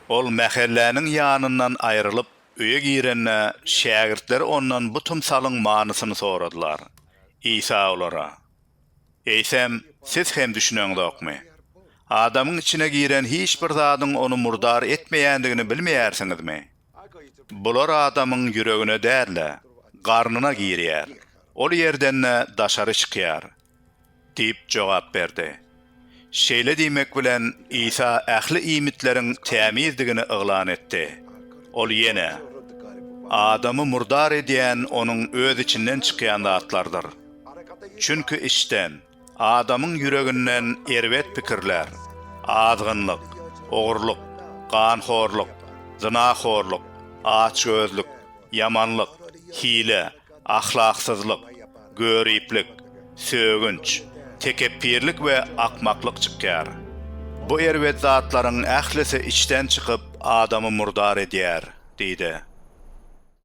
Ol mähelläniň ýanyndan aýrylyp, öýe girende, şägirtleri ondan bu tymsalyň manysyny soradylar. Isa olara, Eýsem, siz hem düşüneňzokmy? Adamyň içine giren hiç bir zadyň ony murdar etmeýändigini bilmeýärsiňizmi? Bular adamyň ýüregine däl-de, garnyna girýär, ol ýerden-de daşary çykýar diýip jogap berdi. Şeýle diýmek bilen, Isa ähli iýmitleriň tämizdigini yglan etdi. Ol ýene, Adamy murdar edýän onuň öz içinden çykýan zatlardyr. Çünki içden, adamyň ýüreginden erbet pikirler, azgynlyk, ogurlyk, ganhorluk, zynahorluk, açgözlük, ýamanlyk, hile, ahlaksyzlyk, göriplik, sögünç, tekepbirlik we akmaklyk çykýar. Bu erbet zatlaryň ählisi içden çykyp, adamy murdar edýär diýdi.